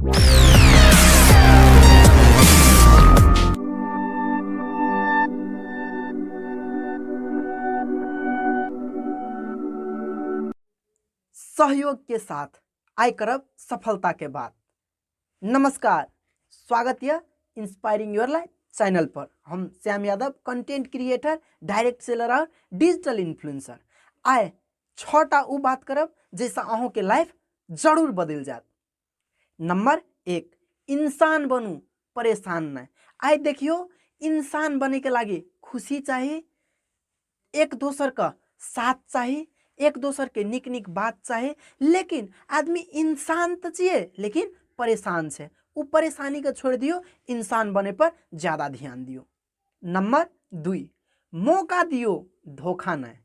सहयोग के साथ आइ करब सफलता के बात। नमस्कार, स्वागत यह इंस्पायरिंग your life channel पर। हम Shyam Yadav, content creator, direct seller और डिजिटल इन्फ्लुएंसर। आइ 6टा उ बात करब जैसे अहूँ के लाइफ जरूर बदल जात। नंबर 1, इंसान बनू, परेशान नहीं। आइ देखियो, इंसान बने के लागी खुशी चाहिए, एक दोसर का साथ चाहिए, एक दोसर के निक निक बात चाहिए, लेकिन आदमी इंसान तो चाहिए लेकिन परेशान छे। उ परेशानी के छोड़ दियो, इंसान बने पर ज्यादा ध्यान दियो। नंबर 2, मौका दियो, धोखा नहीं।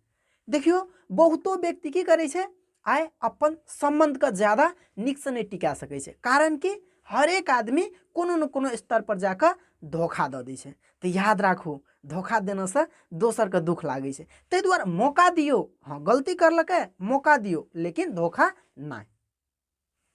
देखियो, बहुतो व्यक्ति की करे छे, आइ अपन संबंध का ज्यादा निक से नहीं टिका सके छे, कारण कि हर एक आदमी कोनो न कोनो स्तर पर जाकर धोखा दऽ दै छै। तऽ याद राखू, धोखा देने से दोसर के दुख लागै छै। ताहि दुआरे मौका दियौ, हाँ गलती करलकै मौका दियौ, लेकिन धोखा नहि।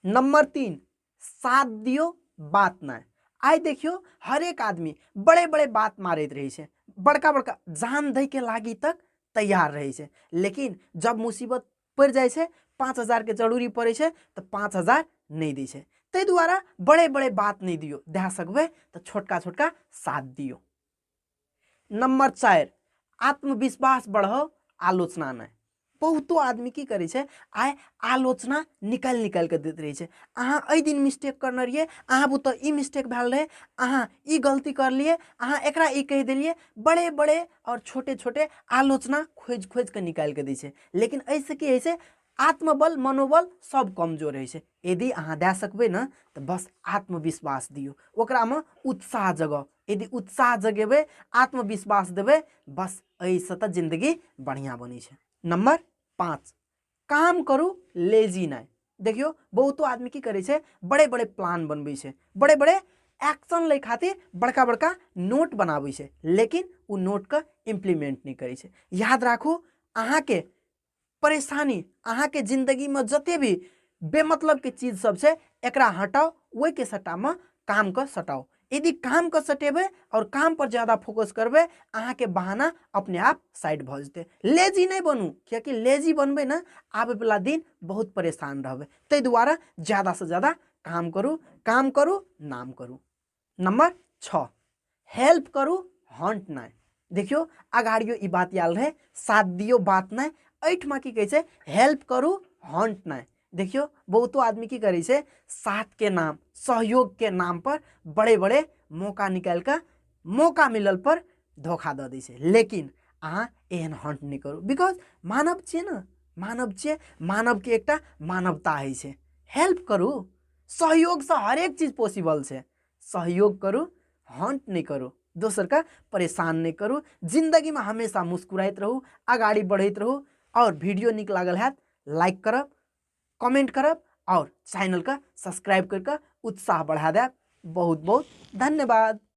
नंबर 3, साथ दियौ, बात नहि। आइ देखियौ, हरेक आदमी बड़े बड़े बात मारैत रहै छै, बड़का बड़का जान दै के लागी तक तैयार रहै छै, लेकिन जब मुसीबत पड़ि जाइ छै, 5000 के जरूरी पड़ै छै तऽ 5000 नहि दै छै। ताहि दुआरे बड़े बड़े बात नहि दियौ, दए सकबै तऽ छोटका छोटका साथ दियौ। नंबर 4, आत्मविश्वास बढ़ाओ, आलोचना नहि। बहुतो आदमी की करै छै, आइ आलोचना निकालि निकालि कऽ दैत रहै छै। अहाँ एहि दिन मिस्टेक करने रहियै, अहाँ बुते ई मिस्टेक भेल रहै, अहाँ ई गलती करलियै, अहाँ एकरा ई कहि देलियै। बड़े बड़े और छोटे छोटे आलोचना खोजि खोजि कऽ निकालि कऽ दै छै, लेकिन एहिसँ की होइ छै, आत्मबल मनोबल सब कमजोर होइ छै। यदि अहाँ दए सकबै ने तऽ बस आत्मविश्वास दियौ, ओकरामे उत्साह जगाउ। यदि उत्साह जगेबै, आत्मविश्वास देबै, बस एहिसँ तऽ जिंदगी बढ़िआँ बनै छै। नंबर 5, काम करू, लेजी नहि। देखियौ, बहुतो आदमी की करै छै, बड़े बड़े प्लान बनबै छै, बड़े बड़े एक्शन लै खातिर बड़का बड़का नोट बनाबै छै, लेकिन ओ नोटके इम्प्लीमेंट नहि करै छै। याद राखू, अहाँके परेशानी, अहाँके जिंदगीमे जते भी बेमतलब के चीज सब छै, एकरा हटाउ, ओहिके सट्टामे काम के सटाउ। यदि काम के सटेबै और काम पर ज्यादा फोकस करबै, अहाँके बहाना अपने आप साइड भऽ जेतै। लेजी नहि बनू, कियाकि लेजी बनबै ने, आबैवला दिन बहुत परेशान रहबै। ताहि दुआरे ज्यादा से ज्यादा काम करू, काम करू, नाम करू। नंबर 6, हेल्प करू, हंट नहि। देखियौ, अगाड़ियो ई बात आयल रहै, साथ दियौ, बात नहि। एहिठमा की कहै छै, हेल्प करू, हंट नहि। देखियौ, बहुतो आदमी की करै छै, साथ के नाम, सहयोग के नाम पर बड़े बड़े मौका निकालि कऽ मौका मिलल पर धोखा दऽ दै छै। लेकिन अहाँ एहन हंट नहि करू, because मानव छियै ने, मानव छियै, मानवके एकटा मानवता होइ छै। हेल्प करू, सहयोगसँ हरेक चीज पॉसिबल छै। सहयोग करू, हंट नहि करू, दोसरके परेशान नहि करू। जिंदगीमे हमेशा मुस्कुराइत रहू, अगाडि बढ़ैत रहू। और वीडियो नीक लागल हैत लाइक करब, कमेंट करब और चैनलके सब्सक्राइब करिके उत्साह बढ़ा देब। बहुत बहुत धन्यवाद।